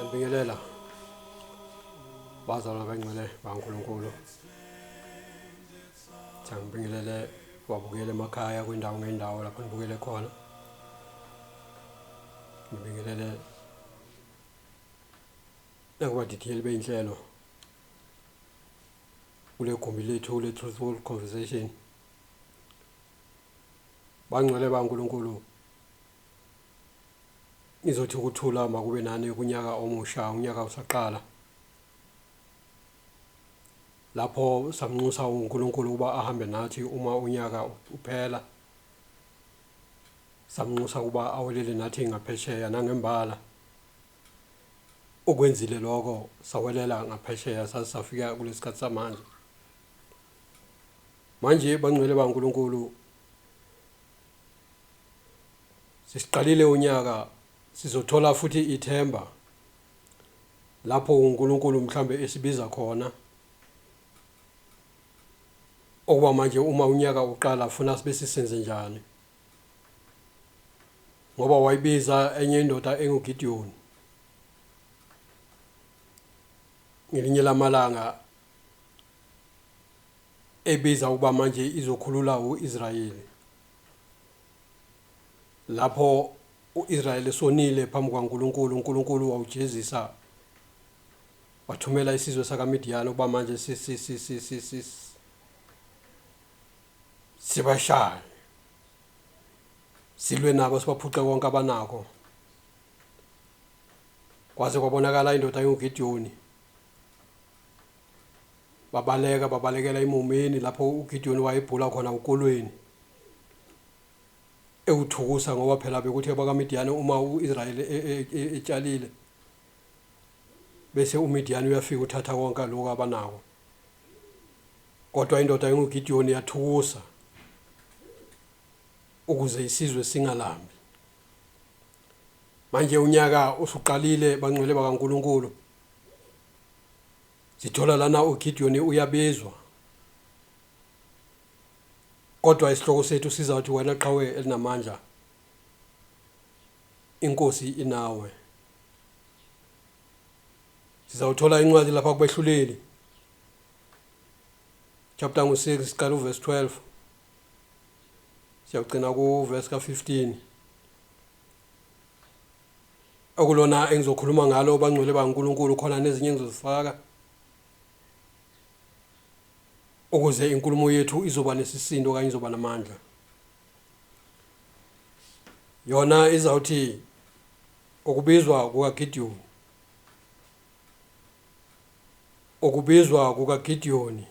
Ngiyabingelela bazalwane abangcwele baNkulunkulu. Ngibingelele wabukela emakhaya kwindawo ngendawo lapho nibukele khona. Ngibingelele nakubadidiyeli bey'nhlelo kule gumbi lethu le-Truthful Conversation. Bangcwele baNkulunkulu, ngizothi ukuthula makube nani kunyaka omusha, unyaka usaqala. Lapho samnxusa uNkulunkulu ukuba ahambe nathi uma unyaka uphela. Samnxusa ukuba awelele nathi ngaphesheya nangembala. Ukwenzile lokho, sawelela ngaphesheya saze safika kulesikhathi samanje. Manje bangcwele baNkulunkulu, sesiqalile unyaka, sizothola futhi ithemba lapho uNkulunkulu mhlambe esibiza khona okuba manje uma unyaka uqala funa sibe sisenze njani, ngoba wayibiza enye indoda enguGidiyoni ngelinye lamalanga ebiza ukuba manje izokhulula uIsrayeli lapho uIsrayeli esonile phambi kwaNkulunkulu. uNkulunkulu wawujezisa, wathumela isizwe sakaMidiyani ukuba manje sibashaye, silwe nabo, sibaphuce konke abanako. Kwaze kwabonakala indoda enguGidiyoni, babaleka, babalekela emumeni lapho uGidiyoni wayebhula khona ukolweni ewuthukusa, ngoba phela bekuthi abakaMidiyani uma uIsrayeli etshalile bese uMidiyani uyafika uthatha konke lokho abanako. Kodwa indoda enguGidiyoni yathukusa ukuze isizwe singalambi. Manje unyaka usuqalile, bangcwele bakaNkulunkulu. Sithola lana uGidiyoni uyabizwa, kodwa isihloko sethu sizawuthi wena qhawe elinamandla, inkosi inawe. Sizawuthola incwadi lapha kubehluleli chapter ngu-6, siqala uverse 12 siyawugcina ku-verse ka-15, okulona engizokhuluma ngalo bangcwele baNkulunkulu. Khona nezinye engizozifaka ukuze inkulumo yethu izoba nesisindo okanye izoba namandla. Yona izawuthi ukubizwa kukaGidiyoni, ukubizwa kukaGidiyoni.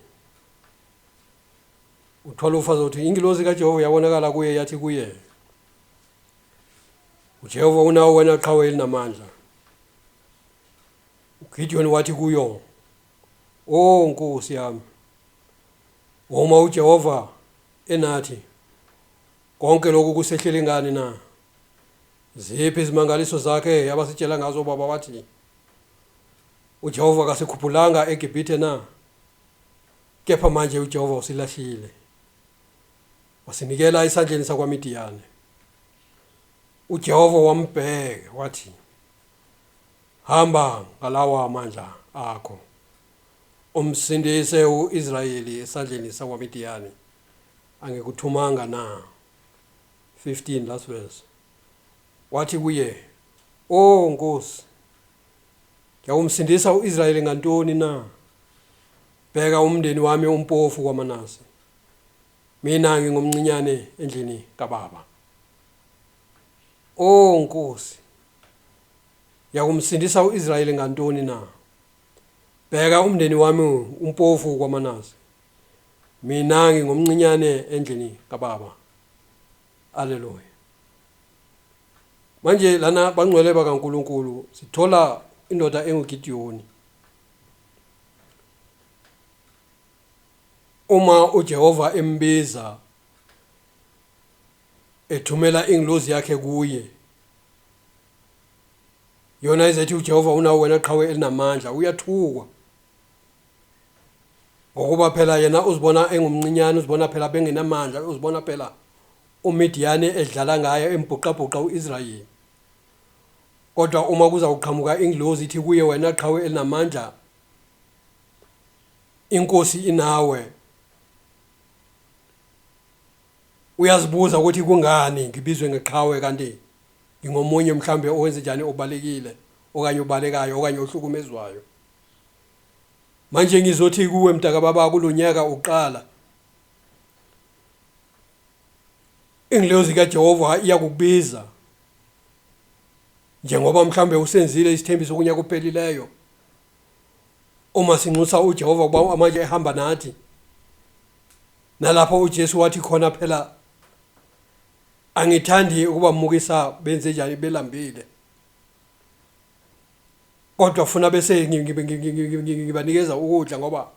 Uthwala ufazi uthi ingilosi kaJehova yabonakala kuye yathi kuye, uJehova unawo wena qhawe elinamandla. uGidiyoni wathi kuyo, O Nkosi yami, uma uJehova enathi, konke lokhu kusehlele ngani na? Ziphi izimangaliso zakhe abasitshela ngazo baba wathi, uJehova kasikhuphulanga eGibhithe na? Kepha manje uJehova usilahlile, wasinikela esandleni sakwaMidiyane. uJehova wambheka wathi, hamba ngalawa amandla akho, umsindise uIsrayeli esandleni sakwaMidiyane. Angikuthumanga na? 15 last verse. Wathi kuye, O Nkosi, ngiyakumsindisa uIsrayeli ngantoni na? Bheka umndeni wami umpofu kwaManase, mina ngingomncinyane endlini kababa. O Nkosi, ngiyakumsindisa uIsrayeli ngantoni na? Bheka umndeni wami umpofu kwaManase, mina ngingomncinyane endlini kababa. Haleluya. Manje lana bangcwele bakaNkulunkulu sithola indoda enguGidiyoni. Uma uJehova embiza ethumela ingilozi yakhe kuye, yona izethi uJehova unawo wena qhawe elinamandla, uyathukwa ngokuba phela yena uzibona engumncinyane, uzibona phela bengenamandla, uzibona phela uMidiyane edlala ngaye embhuqabhuqa uIsrayeli. Kodwa uma kuza kuqhamuka ingilozi ithi kuye, wena qhawe elinamandla, inkosi inawe. Uyazibuza ukuthi kungani ngibizwe ngeqhawe kanti ngingomunye mhlambe owenze njani, obalekile okanye obalekayo okanye ohlukumezwayo. Manje ngizothi kuwe mntakababa, kulonyaka uqala, ingilozi kaJehova iyakukubiza njengoba mhlambe usenzile isithembiso kunyaka ophelileyo. Uma sinxusa uJehova ukuba manje ehamba nathi, nalapho uJesu wathi khona phela, angithandi ukubamukisa benze njani belambile, kodwa funa bese ngibanikeza ukudla, ngoba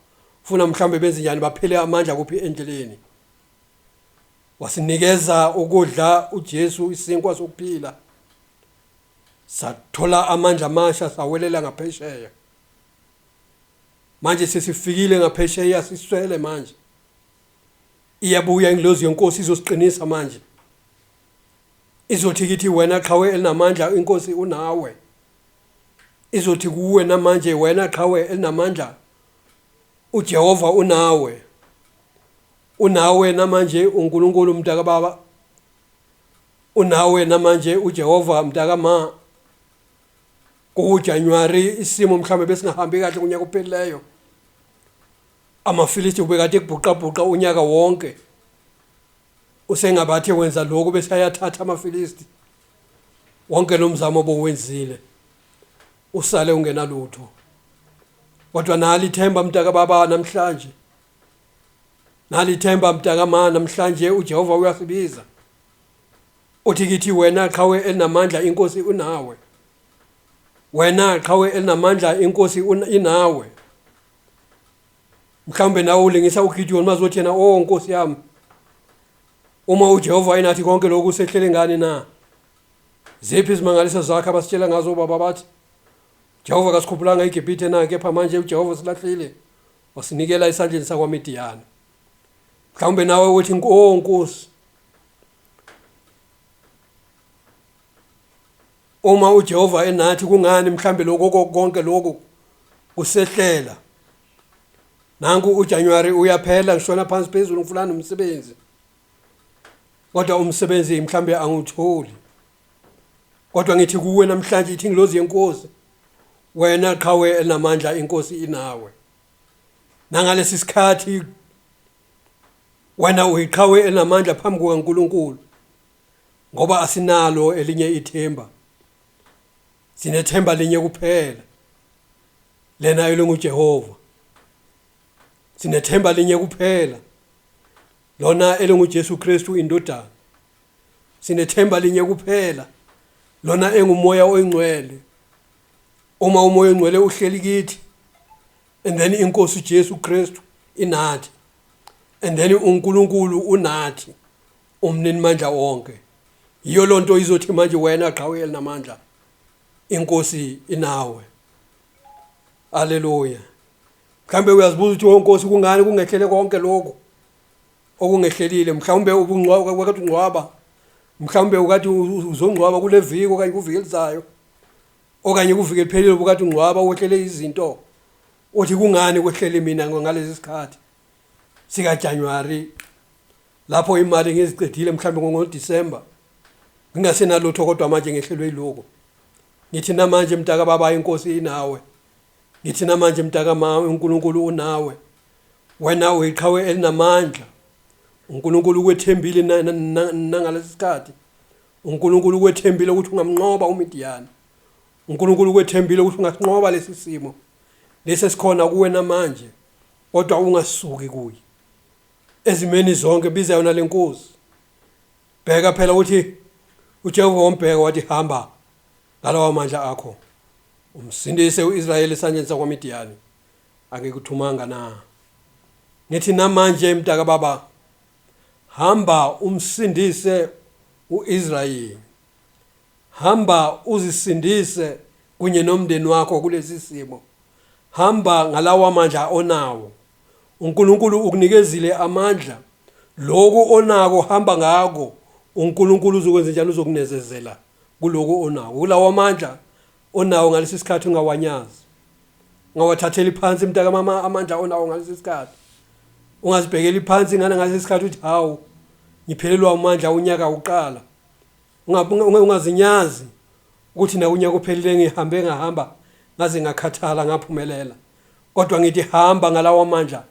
funa mhlambe benze njani baphele amandla kuphi endleleni. Wasinikeza ukudla uJesu, isinkwa sokuphila, sathola amandla amasha, sawelela ngaphesheya. Manje sesifikile ngaphesheya, siswele manje. Iyabuya ingilozi yenkosi izosiqinisa manje, izothi kithi, wena qhawe elinamandla, inkosi unawe. Izothi kuwe namanje, wena qhawe elinamandla, uJehova unawe, unawe namanje uNkulunkulu mntaka baba, unawe namanje uJehova mntaka ma. KuJanuary isimo mhlambe besingahambi kahle kunyaka ophelileyo, amaFilisti ubekade ekubhuqabhuqa unyaka wonke, usengabathe wenza lokhu bese ayathatha amaFilisti wonke. Lo mzamo obowenzile usale ungenalutho, kodwa nali ithemba mntaka baba namhlanje, nali ithemba mntaka ma namhlanje. uJehova uyasibiza, uthi kithi, wena qhawe elinamandla, inkosi unawe. Wena qhawe elinamandla, inkosi inawe. Mhlawumbe nawe ulingisa uGideon, mazothi yena, oh Nkosi yami, uma uJehova enathi konke lokhu sehlele ngani na? Ziphi izimangaliso zakhe abasitshela ngazo baba bathi Jehova kasikhuphulanga eGibhithe na? Kepha manje uJehova silahlile, wasinikela esandleni sakwaMidiyani. Mhlawumbe nawe uthi, oh Nkosi, uma uJehova enathi kungani mhlambe lokho konke lokhu kusehlela? Nanku uJanuary uyaphela, ngishona phansi phezulu ngifuna nomsebenzi, kodwa umsebenzi mhlambe angiwutholi. Kodwa ngithi kuwe namhlanje, ithi ingilozi yenkosi, wena qhawe elinamandla, inkosi inawe. Nangalesi sikhathi wena uyiqhawe elinamandla phambi kukaNkulunkulu, ngoba asinalo elinye ithemba, sinethemba linye kuphela, lena elinguJehova. Sinethemba linye kuphela, lona elinguJesu Kristu indodana. Sinethemba linye kuphela, lona engumoya oyingcwele. Uma umoya oyingcwele uhleli kithi, and then inkosi uJesu Kristu inathi, and then uNkulunkulu unathi, umninimandla wonke. Yiyo lonto izothi manje, wena qhawe elinamandla, inkosi inawe. Haleluya. Mhlambe uyazibuza ukuthi, oh Nkosi, kungani kungehlele konke lokhu okungehlelile? Mhlawumbe ubungcwaba, wakade ungcwaba, mhlawumbe ukade uzongcwaba kule viki okanye kuviki elizayo okanye kuviki eliphelile, ubukade ungcwaba, wehlele izinto, uthi kungani kwehlele mina ngalesi sikhathi sikaJanuary, lapho imali ngizicedile mhlawumbe ngoDisemba, ngingasenalutho, kodwa manje ngehlelwe yilokhu? Ngithi namanje mntaka baba, inkosi inawe. Ngithi namanje mntaka ma, uNkulunkulu unawe. Wena uyiqhawe elinamandla, uNkulunkulu ukwethembile nangalesi sikhathi. uNkulunkulu ukwethembile ukuthi ungamnqoba uMidiyani. uNkulunkulu ukwethembile ukuthi ungasinqoba lesi simo lesi esikhona kuwe namanje, kodwa ungasuki kuye. Ezimeni zonke biza yona lenkosi. Bheka phela ukuthi uJehova wambheka wathi, hamba ngalawa mandla akho, umsindise uIsrayeli esandleni sakwaMidiyani, angikuthumanga na? Ngithi namanje mntaka baba, hamba umsindise uIsrayeli, hamba uzisindise kunye nomndeni wakho kulesi simo. Hamba ngalawa mandla onawo, uNkulunkulu ukunikezile amandla. Lokhu onako hamba ngako, uNkulunkulu uzokwenza njani? Uzokunezezela kuloko onako, kulawa mandla. onawo ngalesi sikhathi ungawanyazi, ungawathatheli phansi mntaka mama amandla onawo ngalesi sikhathi, ungazibhekeli phansi ngana ngalesi sikhathi uthi hawu ngiphelelwa amandla unyaka uqala. Ungazinyazi ukuthi na unyaka uphelile ngihambe ngahamba ngaze ngakhathala ngaphumelela, kodwa ngithi hamba ngalawa amandla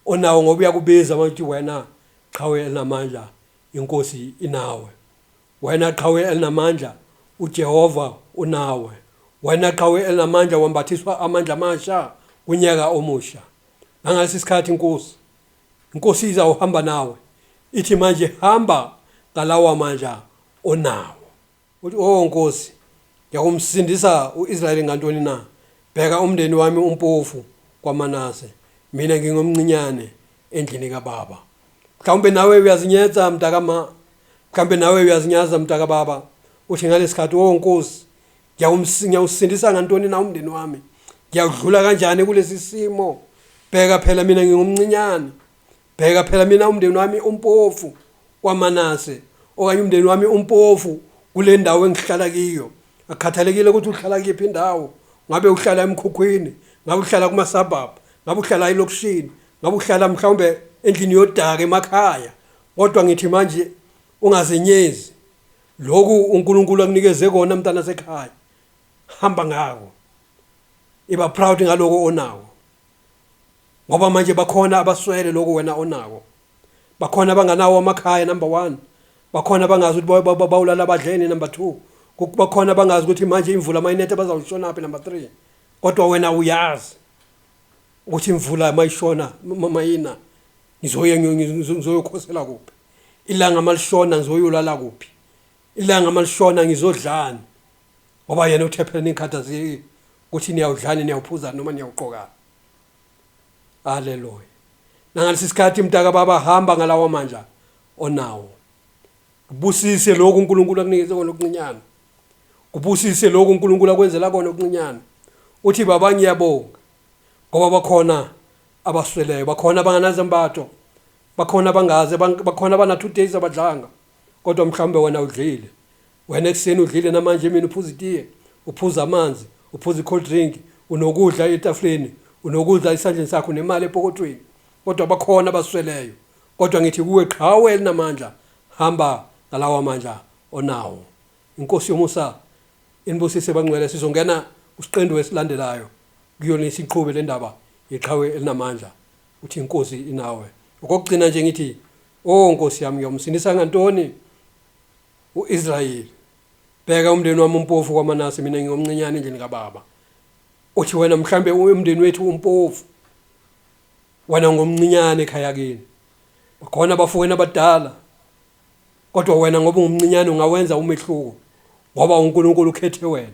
onawo ngoba uyakubiza manje wena qhawe elinamandla, inkosi inawe. Wena qhawe elinamandla, uJehova unawe. Wena qhawe elinamandla, wambathiswa amandla amasha kunyaka omusha. Nangalesi sikhathi inkosi, inkosi izawuhamba nawe, ithi manje hamba ngalawa mandla onawo. Uthi oh Nkosi, ngiyakumsindisa uIsrayeli ngantoni na? Bheka umndeni wami umpofu kwaManase, mina ngingomncinyane endlini kababa. Mhlawumbe nawe uyazinyetsa mntakama, mhlawumbe nawe uyazinyaza mntakababa, uthi ngalesikhathi oh Nkosi, ngiyawusindisa ngantoni na umndeni wami? Ngiyawudlula kanjani kulesi simo? Bheka phela mina ngingomncinyane, bheka phela mina umndeni wami umpofu kwaManase, okanye umndeni wami umpofu kule ndawo engihlala kiyo. Akukhathalekile ukuthi uhlala kuyiphi indawo, ngabe uhlala emkhukhwini, ngabe uhlala kuma-suburb, ngabe uhlala elokishini, ngabe uhlala mhlawumbe endlini yodaka emakhaya, kodwa ngithi manje ungazenyezi. Lokhu uNkulunkulu akunikeze kona mntana sekhaya, hamba ngako, iba proud ngaloko onako, ngoba manje bakhona abaswele lokhu wena onako. Bakhona abanganawo amakhaya, number 1. Bakhona abangazi ukuthi bawulala badleni, number 2. Bakhona abangazi ukuthi manje imvula mayinetha bazawushonaphi, number 3. Kodwa wena uyazi ukuthi imvula mayishona mayina ngizoye ngizoyokhosela kuphi, ilanga malishona ngizoyolala kuphi, ilanga malishona ngizodlani, ngoba yena uthe phela ningikhathazeki ukuthi niyawudlani, niyawuphuza noma niyawuqokani. Haleluya. Nangalesi sikhathi mntaka baba, hamba ngalawa mandla onawo. Kubusise lokhu uNkulunkulu akunikeze kona okuncinyane, kubusise lokhu uNkulunkulu akwenzela kona okuncinyane. Uthi baba ngiyabonga ngoba bakhona abasweleyo, bakhona abanganazembatho, bakhona abangaze, bakhona abana 2 days abadlanga, kodwa mhlawumbe wena udlile. Wena ekuseni udlile, namanje emini uphuza itiye, uphuza amanzi, uphuza i-cold drink, unokudla etafuleni, unokudla esandleni sakho, nemali epokothweni, kodwa bakhona abasweleyo. Kodwa ngithi kuwe qhawe elinamandla, hamba ngalawa mandla onawo. Inkosi yomusa inibusise bangcwele. Sizongena kusiqendu esilandelayo kuyona isiqhube le ndaba yeqhawe elinamandla, uthi inkosi inawe. Okokugcina nje ngithi oh Nkosi yami, ngiyomsindisa ngantoni uIsrayeli? Bheka umndeni wami umpofu kwaManase, mina ngingomncinyane endlini kababa. Uthi wena mhlambe umndeni wethu umpofu, wena ngomncinyane ekhaya kini, bakhona abafowenu abadala, kodwa wena ngoba ungumncinyane ungawenza umehluko, ngoba uNkulunkulu ukhethe wena,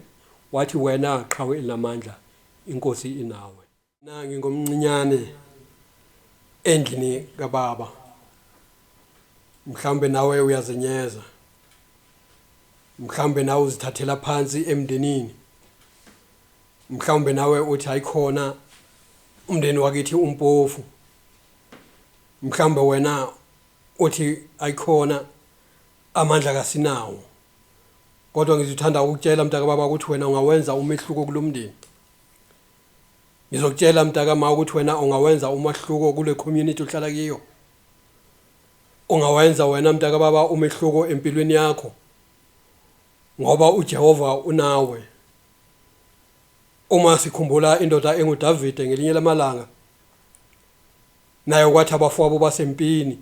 wathi wena qhawe elinamandla, inkosi inawe. Na ngingomncinyane endlini kababa. Mhlawumbe nawe uyazenyeza, mhlawumbe nawe uzithathela phansi emndenini, mhlawumbe nawe uthi ayikhona umndeni wakithi umpofu, mhlawumbe wena uthi ayikhona amandla kasinawo, kodwa ngizithanda ukutshela mntaka baba ukuthi wena ungawenza umehluko kulomndeni. Ngizokutshela mntaka ma ukuthi wena ungawenza umahluko kule community ohlala kiyo. Ungawenza wena mntaka baba umehluko empilweni yakho, ngoba uJehova unawe. Uma sikhumbula indoda enguDavide ngelinye lamalanga, nayo kwathi abafowabo basempini,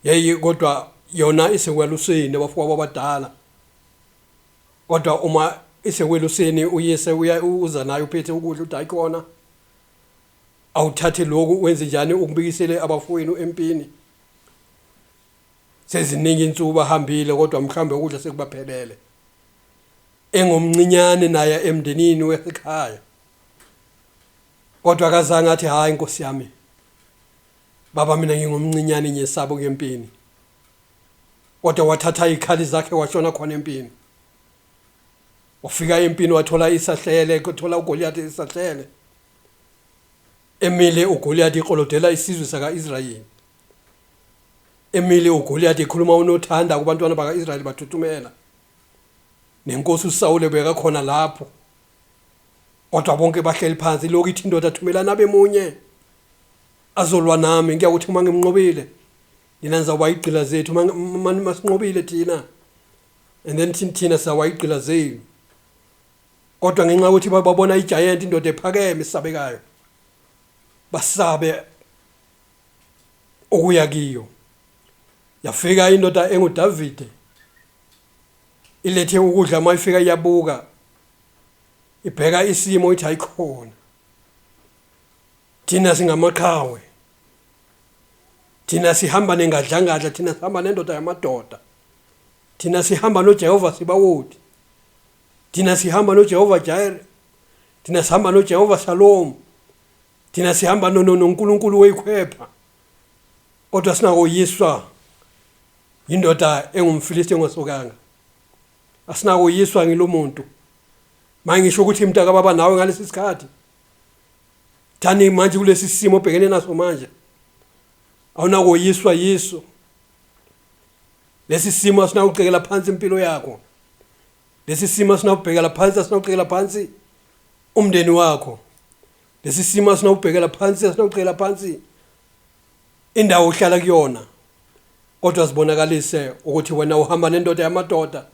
yeyi kodwa yona isekweluseni abafowabo abadala, kodwa uma isekweluseni uyise uya uza naye uphethe ukudla, uthi hayi khona awuthathe lokhu wenze njani ukubikisele abafowenu empini. Seziningi insuku bahambile, kodwa mhlawumbe ukudla sekubaphelele. Engomncinyane naye emndenini wesekhaya, kodwa akazange athi hayi Nkosi yami baba mina ngingomncinyane ngiyesaba ukuya empini, kodwa wathatha izikhali zakhe washona khona empini. Wafika empini wathola isahlele, wathola uGoliath isahlele emile. uGoliath iqolodela isizwe saka-Israyeli, emile uGoliath ekhuluma unothanda kubantwana baka-Israyeli bathuthumela. Nenkosi uSawule bekakhona lapho. Kodwa bonke bahleli phansi lokhu ithi indoda thumelana abemunye azolwa nami ngiyakuthi uma ngimnqobile nina nizawuba igqila zethu masinqobile thina and then thina sizawa igqila zenu. Kodwa ngenxa yokuthi babona igiant indoda ephakeme esabekayo basabe ukuya kiyo. Yafika indoda enguDavide ilethe ukudla uma ifika iyabuka ibheka isimo ithi ayikhona thina singamaqhawe thina sihamba nengadlangadla thina sihamba nendoda yamadoda thina sihamba noJehova sibawoti thina sihamba noJehova Jireh thina sihamba noJehova Shalom thina sihamba noNkulunkulu weyikhwepha kodwa sinakoyiswa yindoda engumFilisti engasokanga asinakoyiswa ngilomuntu manje ngisho ukuthi mntaka baba nawe ngalesi sikhathi thani manje kulesi simo obhekene naso manje awunakoyiswa yiso lesi simo asinawucekela phansi impilo yakho lesi simo asinawubhekela phansi asinawucekela phansi umndeni wakho lesi simo asinawubhekela phansi asinawucekela phansi indawo ohlala kuyona kodwa sibonakalise ukuthi wena uhamba nendoda yamadoda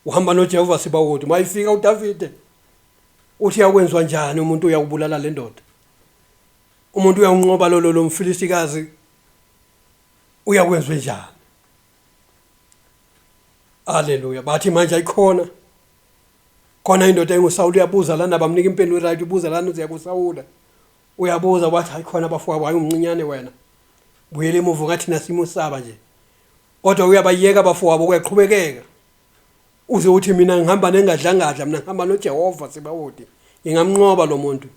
uhamba noJehova sibawoti mayifika uDavide uthi yakwenziwa njani umuntu uyakubulala le ndoda umuntu uyawunqoba lo lo mfilistikazi uyakwenziwa njani Haleluya bathi manje ayikhona khona indoda enguSawuli uyabuza lana bamnika impendulo right ubuza lana uziya kuSawula uyabuza wathi hayi khona bafowabo hayi umncinyane wena buyela emuva ngathi nasimusaba nje kodwa uyabayeka bafowabo kuyaqhubekeka uze uthi mina ngihamba nengadlangadla mina ngihamba noJehova sibawoti ngingamnqoba lo muntu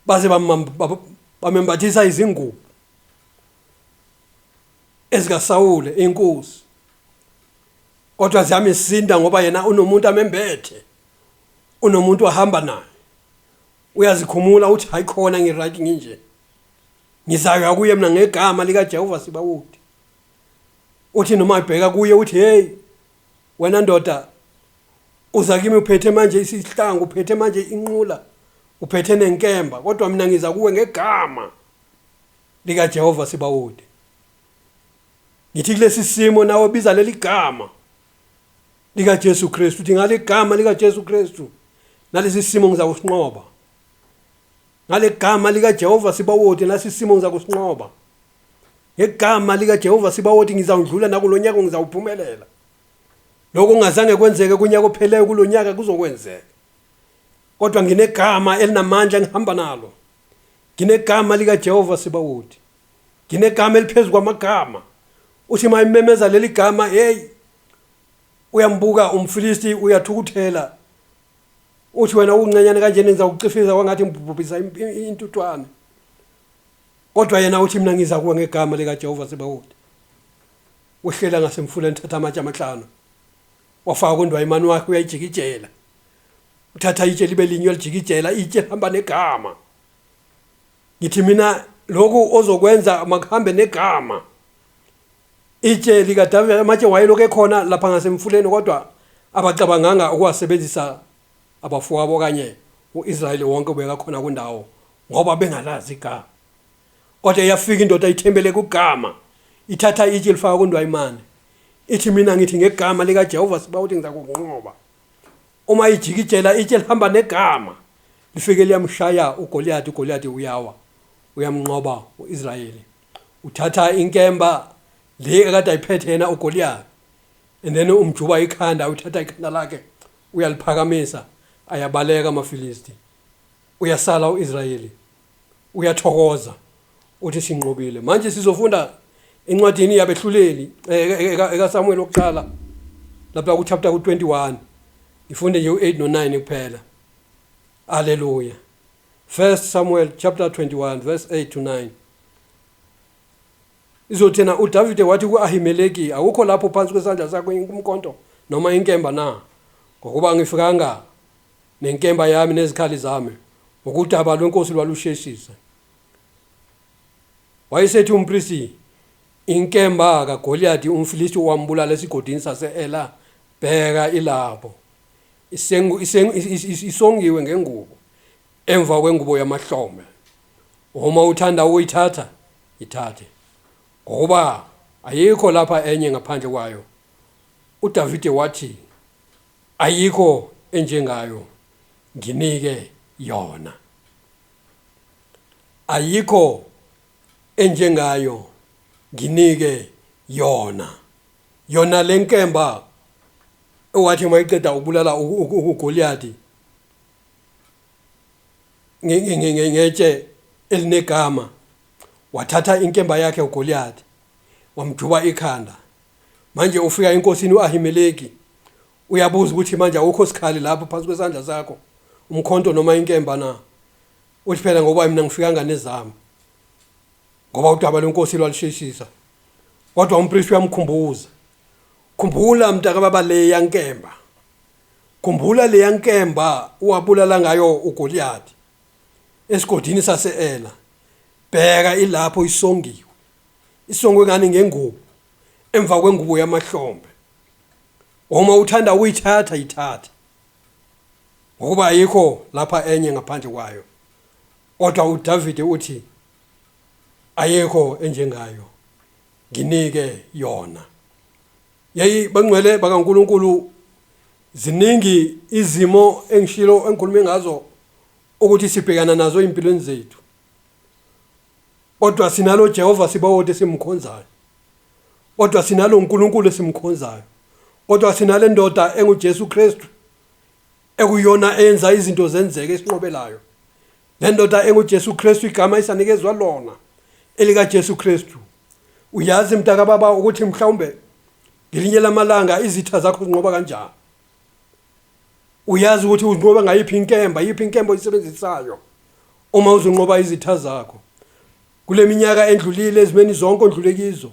baze bamembathisa izingubo ezikaSawule inkosi kodwa ziyamisinda ngoba yena unomuntu amembethe unomuntu ahamba naye uyazikhumula uthi hayi khona ngiright nginje ngizaya kuye mina ngegama likaJehova sibawuthi uthi noma ibheka kuye uthi hey wena ndoda uza kimi uphethe manje isihlangu uphethe manje inqula uphethe nenkemba kodwa mina ngiza kuwe ngegama likaJehova sibawuthi ngithi kulesi simo nawe biza leli gama likaJesu Kristu uthi ngaligama likaJesu Kristu nalesi simo ngizakusinqoba ngalegama likaJehova sibawoti nasi simo ngizakusinqoba ngegama likaJehova sibawoti ngizawudlula nakulonyaka ngizawuphumelela lokho kungazange kwenzeke kunyaka opheleyo kulonyaka kuzokwenzeka kodwa nginegama elinamandla ngihamba nalo nginegama likaJehova sibawoti nginegama eliphezulu kwamagama uthi mayimemeza leli gama hey uyambuka umfilisti uyathukuthela uthi wena uncenyane kanjena ngizakucifiza kwangathi ngibhubhisa intuthwane kodwa yena uthi mina ngiza kuwe ngegama likaJehova Sebawoti wehlela ngasemfuleni thatha amatshe amahlanu wafaka kundwayimani wakhe uyayijikijela uthatha itshe libe linye uyalijikijela itshe lihamba negama ngithi mina lokhu ozokwenza makuhambe negama itshe likaDavide amatshe wayelokhu ekhona lapha ngasemfuleni kodwa abacabanganga ukuwasebenzisa abafowabo okanye u-Israyeli wonke ubekakhona kundawo ngoba bengalazi igama kodwa iyafika indoda ithembele kugama ithatha itshe lifaka kundwayimane ithi mina ngithi ngegama likaJehova siba ukuthi ngizakunqoba uma ijikijela itshe lihamba negama lifike liyamshaya uGoliyathi uGoliyathi uyawa uyamnqoba uIsrayeli uthatha inkemba le ekade ayiphethe yena uGoliyathi and then umjuba ikhanda uthatha ikhanda lakhe uyaliphakamisa ayabaleka amaFilisti uyasala uIsrayeli uyathokoza uthi sinqobile manje sizofunda encwadini yabehluleli ekaSamuel wokuqala lapha ku chapter ku21 ngifunde nje u8 no9 kuphela haleluya First Samuel chapter 21 verse 8 to 9 Izothena uDavide wathi kuAhimeleki awukho lapho phansi kwesandla sakho umkhonto noma inkemba na ngokuba ngifikanga nenkemba yami nezikhali zami ngokudaba lwenkosi lwalusheshisa wayesethi umpristi inkemba kaGoliyathi umFilisti owambulala esigodini sase-Ela Bheka ilapho isongiwe ngengubo emva kwengubo yamahlombe. Uma uthanda ukuyithatha, ithathe, ngokuba ayikho lapha enye ngaphandle kwayo. UDavide wathi, ayikho enjengayo, nginike yona. Ayikho enjengayo, nginike yona. Yona lenkemba owathi mayiqeda ukubulala uGoliathi ngetshe elinegama, wathatha inkemba yakhe uGoliathi wamjuba ikhanda. Manje ufika enkosini uAhimeleki, uyabuza ukuthi manje awukho sikhali lapho phansi kwesandla sakho, umkhonto noma inkemba na? Uthi phela ngoba mina ngifikanga nezami, ngoba udaba lwenkosi lwalusheshisa. Kodwa umpristi uyamkhumbuza, khumbula mntakababa leya nkemba, khumbula leya nkemba uwabulala ngayo uGoliathi esigodini sase-Ela. Bheka ilapho isongiwe, isongwe ngani? Ngengubo, emva kwengubo yamahlombe. Uma uthanda ukuyithatha, yithathe, ngokuba ayikho lapha enye ngaphandle kwayo. Kodwa uDavide uthi, ayikho enjengayo, nginike yona. Yeyi bangcwele bakaNkulunkulu, ziningi izimo engishilo engikhulume ngazo ukuthi sibhekana nazo empilweni zethu, kodwa sinalo Jehova Sibawoti esimkhonzayo, kodwa sinalo uNkulunkulu esimkhonzayo, kodwa sinale ndoda enguJesu Kristu ekuyona eyenza izinto zenzeke, esinqobelayo. Le ndoda enguJesu Kristu, igama isanikezwa lona elikaJesu Kristu. Uyazi mntakababa ukuthi mhlawumbe ngelinye lamalanga izitha zakho zinqoba kanjani. Uyazi ukuthi uzinqoba ngayiphi inkemba, yiphi inkemba oyisebenzisayo uma uzonqoba izitha zakho. Kule minyaka endlulile, ezimeni zonke ondlule kizo,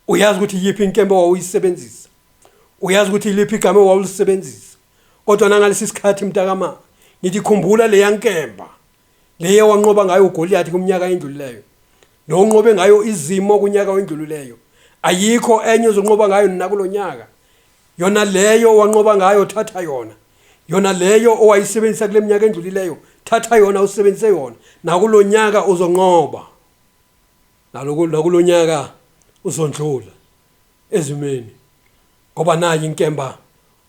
uyazi ukuthi yiphi inkemba wawuyisebenzisa, uyazi ukuthi yiliphi igama wawulisebenzisa. Kodwa nangalesi sikhathi mntakama, ngithi khumbula leya nkemba leyo wanqoba ngayo uGoliathi kuminyaka endlulileyo, lo unqobe ngayo izimo kunyaka wendlulileyo. Ayikho enye ozonqoba ngayo nakulonyaka. Yona leyo wanqoba ngayo, thatha yona. Yona leyo owayisebenzisa kule minyaka endlulileyo, thatha yona usebenzise yona nakulonyaka, uzonqoba. Nakulonyaka uzondlula ezimeni, ngoba nayi inkemba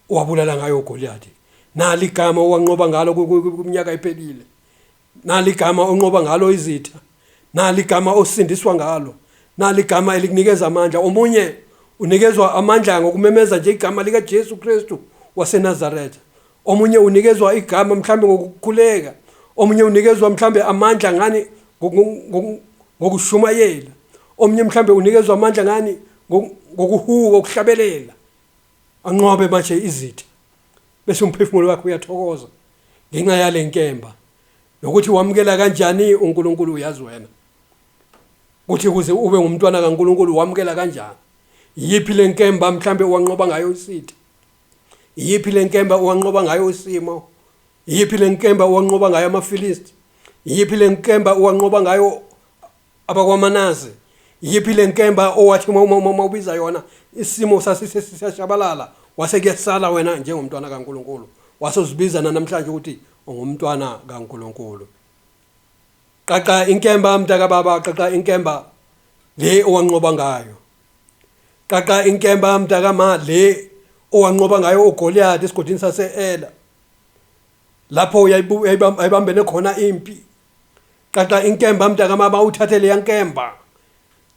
owabulala ngayo uGoliathi, nali igama owanqoba ngalo kuminyaka ephelile, nali igama onqoba ngalo izitha, nali igama osindiswa ngalo, nali igama elikunikeza amandla. Omunye unikezwa amandla ngokumemeza nje igama likaJesu Kristu waseNazaretha, omunye unikezwa igama mhlambe ngokukhuleka, omunye unikezwa mhlambe amandla ngani? Ngokushumayela. Omunye mhlambe unikezwa amandla ngani? Ngokuhuka, ukuhlabelela, anqobe manje izitha, bese umphefumulo wakhe uyathokoza ngenxa yale nkemba. Nokuthi wamukela kanjani uNkulunkulu, uyazi wena ukuthi ukuze ube ngumntwana kaNkulunkulu wamukela kanjani. Yiphi lenkemba mhlambe owanqoba ngayo isitha? Yiphi lenkemba owanqoba ngayo isimo? Yiphi lenkemba owanqoba ngayo amaFilisti? Yiphi lenkemba owanqoba ngayo abakwaManase? Yiphi lenkemba owathi uma ubiza yona isimo sasisesiyashabalala, wase kuyasala wena njengomntwana kaNkulunkulu, wase uzibiza namhlanje ukuthi ungumntwana kaNkulunkulu? Qaqa inkemba mntakababa, qaqa inkemba le owanqoba ngayo. Qaqa inkemba mntakama le owanqoba ngayo uGoliath esigodini sase-Ela, lapho yayibambene khona impi. Qaqa inkemba mntakamama, uthathe leya nkemba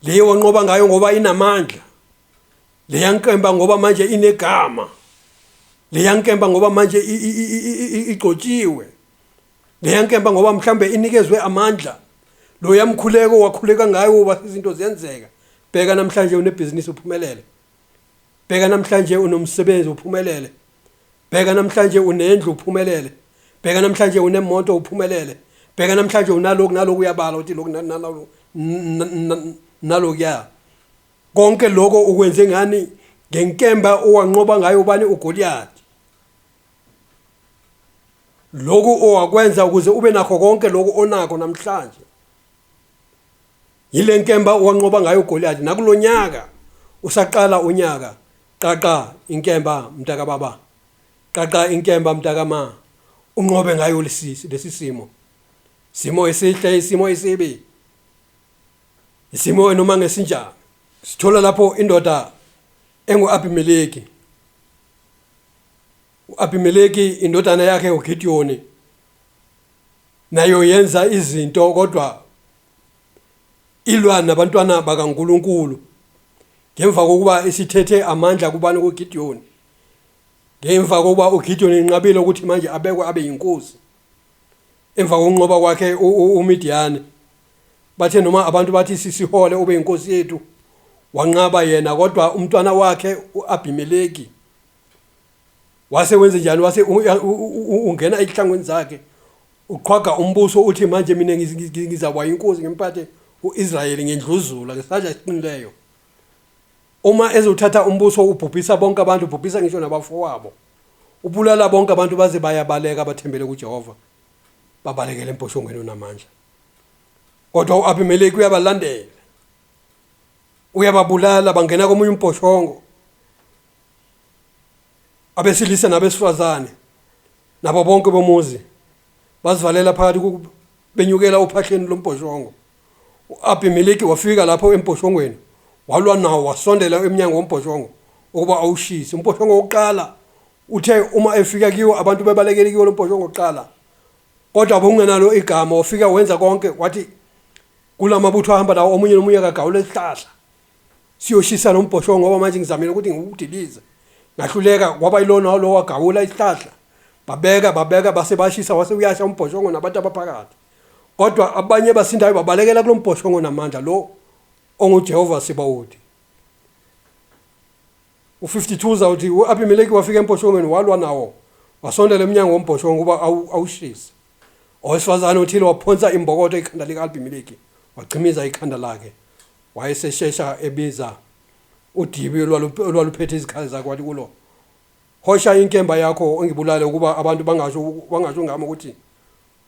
leyo wanqoba ngayo, ngoba inamandla leya nkemba, ngoba manje inegama leya nkemba, ngoba manje igcotshiwe leya nkemba, ngoba mhlambe inikezwe amandla lo yamkhuleko wakhuleka ngayo, wase izinto ziyenzeka. Bheka namhlanje unebhizinisi, uphumelele. Bheka namhlanje unomsebenzi, uphumelele. Bheka namhlanje unendlu, uphumelele. Bheka namhlanje unemoto, uphumelele. Bheka namhlanje unaloku naloku, uyabala uthi lokhu naloku nalokuya. Konke lokho ukwenze ngani? Ngenkemba owanqoba ngayo ubani? uGoliath. Lokhu owakwenza ukuze ube nakho konke lokhu onakho namhlanje, yile nkemba owanqoba ngayo uGoliath. Nakulonyaka usaqala unyaka, Qaqa inkemba mntaka baba. Qaqa inkemba mntaka ma. Unqobe ngayo lesi lesi simo. Simo esihle isimo esibi. Isimo noma ngesinjani. Sithola lapho indoda enguAbimeleki. UAbimeleki indodana yakhe uGidiyoni nayo yenza izinto kodwa ilwa nabantwana bakaNkuluNkulu ngemva kokuba isithethe amandla kubani kuGidiyoni ngemva kokuba uGidiyoni enqabile ukuthi manje abekwe abe yinkosi emva kokunqoba kwakhe uMidiyani bathe noma abantu bathi sisihole ube inkosi yethu wanqaba yena kodwa umntwana wakhe uAbimeleki wase wenze njani wase ungena ezihlangweni zakhe uqhwaga umbuso uthi manje mina ngizaba inkosi ngimphathe uIsrayeli ngendluzula ngesandla esiqinileyo uma ezothatha umbuso ubhubhisa bonke abantu ubhubhisa ngisho nabafowabo ubulala bonke abantu baze bayabaleka abathembele kuJehova babalekele emposhongweni onamandla kodwa uAbimeleki uyabalandela uyababulala bangena komunye umposhongo abesilisa nabesifazane nabo bonke bomuzi bazivalela phakathi benyukela ophahleni lombhoshongo u-Abimeleki wafika lapho embhoshongweni walwa nawo wasondela emnyango wombhoshongo ukuba awushise umbhoshongo wokuqala uthe uma efika kiwo abantu bebalekele kiwo lo mbhoshongo wokuqala kodwa bewungenalo igama wafika wenza konke wathi kulamabutho ahamba nawo omunye nomunye akagawula isihlahla siyoshisa lo mbhoshongo ngoba manje ngizamile ukuthi ngiwudilize ngahluleka kwaba yilona lo wagawula isihlahla babeka babeka base bashisa wase uyasha umbhoshongo nabantu abaphakathi kodwa abanye basindayo babalekela kulo mbhoshongo namandla lo onguJehova Sibawoti U-52 uzawuthi u-Abimeleki wafika emposhongweni walwa nawo wasondela emnyango wombhoshongo ukuba awushise. Owesifazane othile waphonsa imbokodo ekhanda lika-Abimeleki wachimiza ikhanda lakhe. Wayeseshesha ebiza udibi olwaluphethe izikhali zakhe wathi kulo, Hosha inkemba yakho ungibulale ukuba abantu bangasho bangasho ngami ukuthi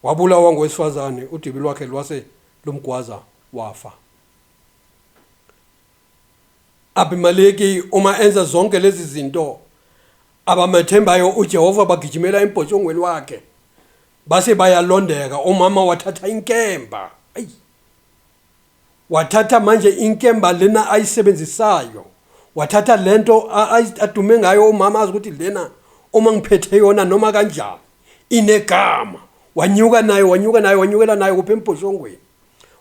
wabulawa ngowesifazane. Udibi lwakhe lwase lumgwaza wafa. Abimeleki uma enza zonke lezi zinto abamethembayo uJehova bagijimela embhoshongweni wakhe base bayalondeka umama wathatha inkemba ayi wathatha manje inkemba lena ayisebenzisayo wathatha lento adume ngayo umama azi ukuthi lena uma ngiphethe yona noma kanjani inegama wanyuka nayo wanyuka nayo wanyukela nayo kuphi embhoshongweni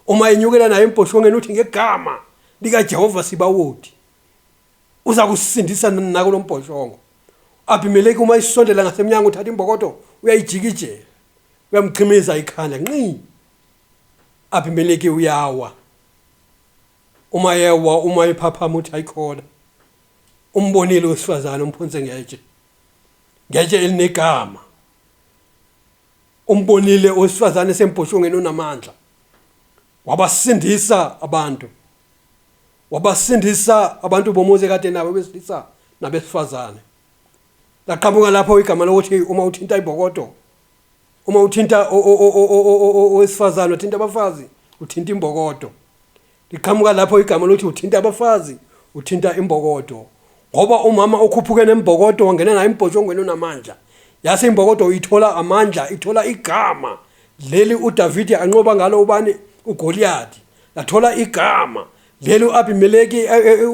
uma enyukela naye embhoshongweni uthi ngegama likaJehova Sibawoti uza kusindisa nakulo mbhoshongo Abimeleki uma isondela ngasemnyango uthatha imbokodo uyayijikijela uyamchimiza ikhanda nqi Abimeleki uyawa uma yewa uma ephaphama uthi ayikhona umbonile wesifazane umphonse ngetshe ngetshe elinegama umbonile owesifazane esembhoshongweni onamandla wabasindisa abantu wabasindisa abantu bomuzi kade nabo besilisa nabesifazane laqhamuka lapho igama lokuthi uma uthinta imbokodo uma uthinta owesifazane uthinta abafazi uthinta imbokodo liqhamuka lapho igama lokuthi uthinta abafazi uthinta imbokodo ngoba umama ukhuphuke nembokodo wangena nayo embhoshongweni unamandla yase imbokodo ithola amandla ithola igama leli uDavide anqoba ngalo ubani uGoliyathi lathola igama leli uAbimeleki eh, eh,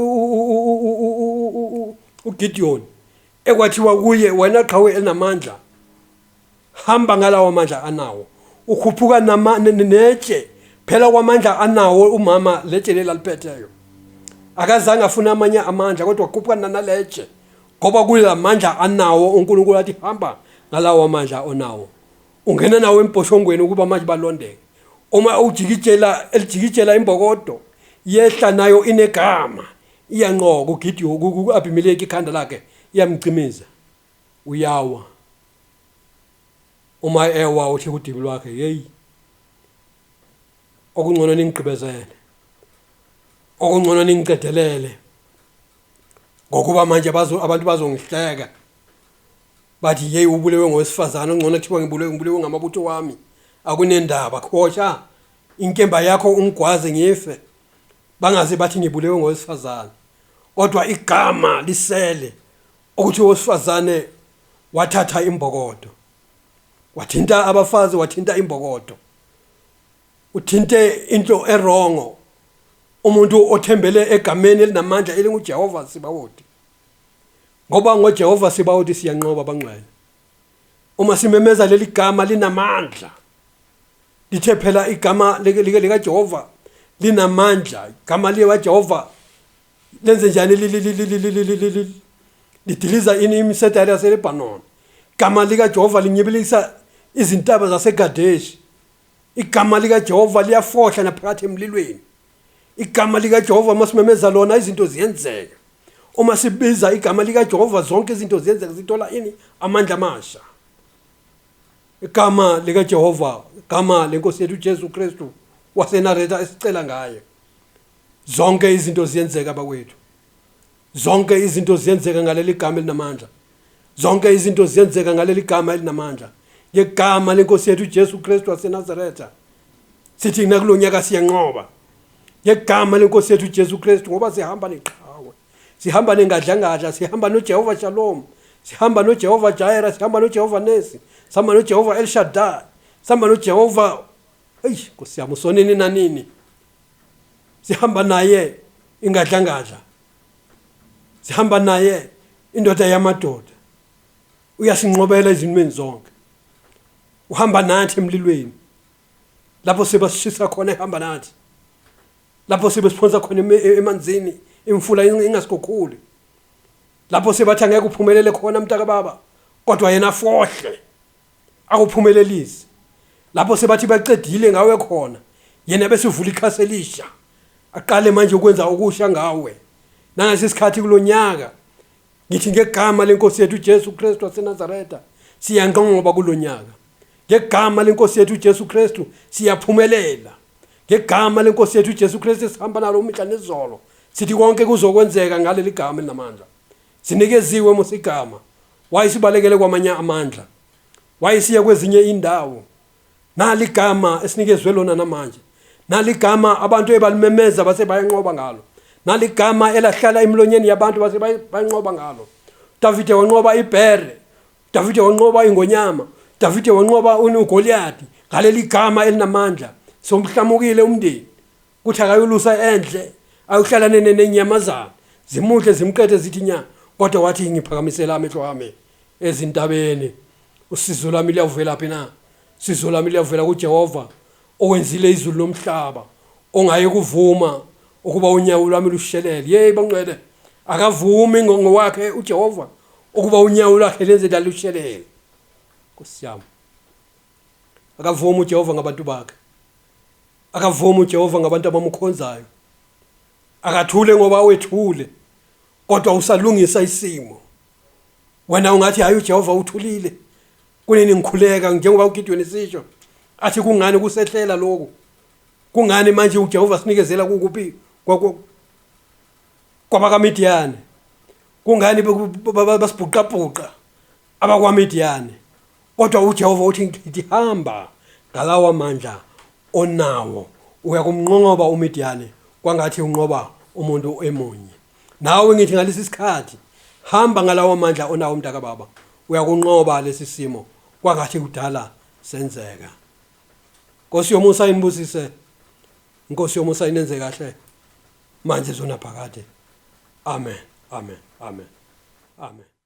uGideon ekwathiwa kuye wena qhawe elinamandla hamba ngalawo mandla anawo ukhuphuka netshe phela kwamandla anawo umama letshe leli aliphetheyo akazange afune amanye amandla kodwa wakhuphuka nanaletshe ngoba kula mandla anawo uNkulunkulu athi hamba ngalawo mandla onawo ungena nawo embhoshongweni ukuba manje balondeke uma ujikijela elijikijela imbokodo yehla nayo inegama iyanqoka uGideon ku-Abimeleki ikhanda lakhe iyamcimiza uyawa uma ewa uthi kudibi lwakhe yeyi okungcono ningigqibezele okungcono ningiqedelele ngokuba manje bazo abantu bazongihleka bathi yeyi ubulewe ngowesifazane ongcono kuthiwa ngibulewe ngibulewe ngamabutho wami akunendaba khosha inkemba yakho ungigwaze ngife bangaze bathi ngibulewe ngowesifazane. Kodwa igama lisele ukuthi owesifazane wathatha imbokodo. Wathinta abafazi, wathinta imbokodo. Uthinte into erongo. Umuntu othembele egameni elinamandla elinguJehova Sibawoti. Ngoba ngoJehova Sibawoti siyanqoba bangcwele. Uma simemeza leli gama linamandla. Lithe phela igama likaJehova linamandla. Igama likaJehova lenze njani lidiliza ini imisedari yaseLebanon. Igama likaJehova linyibilikisa izintaba zaseGadeshi. Igama likaJehova liyafohla naphakathi emlilweni. Igama likaJehova uma simemeza lona izinto ziyenzeka. Uma sibiza igama likaJehova zonke izinto ziyenzeka sithola ini amandla amasha. Igama likaJehova, igama lenkosi yethu uJesu Kristu waseNazaretha esicela ngaye. Zonke izinto ziyenzeka bakwethu. Zonke izinto ziyenzeka ngaleli gama elinamandla. Zonke izinto ziyenzeka ngaleli gama elinamandla. Ngegama lenkosi yethu uJesu Kristu waseNazaretha. Sithi nakulonyaka siyanqoba. Ngegama lenkosi yethu uJesu Kristu ngoba sihamba neqhawe. Sihamba nengadlangadla, sihamba noJehova Shalom, sihamba noJehova Jireh, sihamba noJehova Nesi, sihamba noJehova El Shaddai, sihamba noJehova Eish Nkosi yami usonini nanini. Sihamba naye ingadlangadla. Sihamba naye indoda yamadoda. Uyasinqobela ezintweni zonke. Uhamba nathi emlilweni. Lapho sebasishisa khona ehamba nathi. Lapho sebesiphonsa khona emanzini imfula ingasikhukhuli. Lapho sebathi angeke uphumelele khona mntaka baba kodwa yena afohle. Akuphumelelisi. Lapho sebathi baqedile ngawe khona yena bese uvula ikhasi elisha. Aqale manje ukwenza okusha ngawe. Nangesi sikhathi kulonyaka ngithi ngegama lenkosi yethu uJesu Kristu waseNazaretha siyanqoba kulonyaka. Ngegama lenkosi yethu uJesu Kristu siyaphumelela. Ngegama lenkosi yethu uJesu Kristu esihamba nalo umihla nezolo sithi konke kuzokwenzeka ngaleli gama elinamandla. Sinikeziwe mos igama. Wayesibalekele kwamanye amandla. Wayesiya kwezinye indawo. Nali igama esinikezwe lona namanje. Nali igama abantu ebalimemeza base bayanqoba ngalo. Nali igama elahlala emlonyeni yabantu base bayanqoba ngalo. Davide wanqoba ibhere. Davide wanqoba ingonyama. Davide wanqoba uGoliyathi ngaleli gama elinamandla. Somhlamukile umndeni. Kuthi akayolusa endle ayohlala nenyamazana zimudle zimqede zithi nya kodwa wathi ngiphakamisela amehlo ami ezintabeni usizo lwami liyawuvelaphi na usizo lwami liyawuvela kuJehova owenzile izulu nomhlaba ongaye kuvuma ukuba unyawo lwami lushelele yey bangcwele akavumi ngowakhe uJehova ukuba unyawo lwakhe lenze lalushelele Nkosi yami akavumi uJehova ngabantu bakhe Akavumi uJehova ngabantu abamkhonzayo. Akathule ngoba wethule, kodwa usalungisa isimo. Wena ungathi hayi uJehova uthulile. Kunini ngikhuleka njengoba uGidiyoni sisho athi kungani kusehlela lokhu? Kungani manje uJehova sinikezela kukuphi kwabakaMidiyane? Kungani basibhuqabhuqa abakwaMidiyane? Kodwa uJehova uthi ngithi hamba ngalawa mandla onawo uyakumnqoba uMidiyane kwangathi unqoba umuntu emunye. Nawe ngithi ngalesi sikhathi hamba ngalawa mandla onawo mntaka baba uyakunqoba lesi simo kwangathi kudala senzeka. Nkosi yomusa inibusise. Nkosi yomusa inenze kahle manje zona phakade. Amen. Amen. Amen. Amen.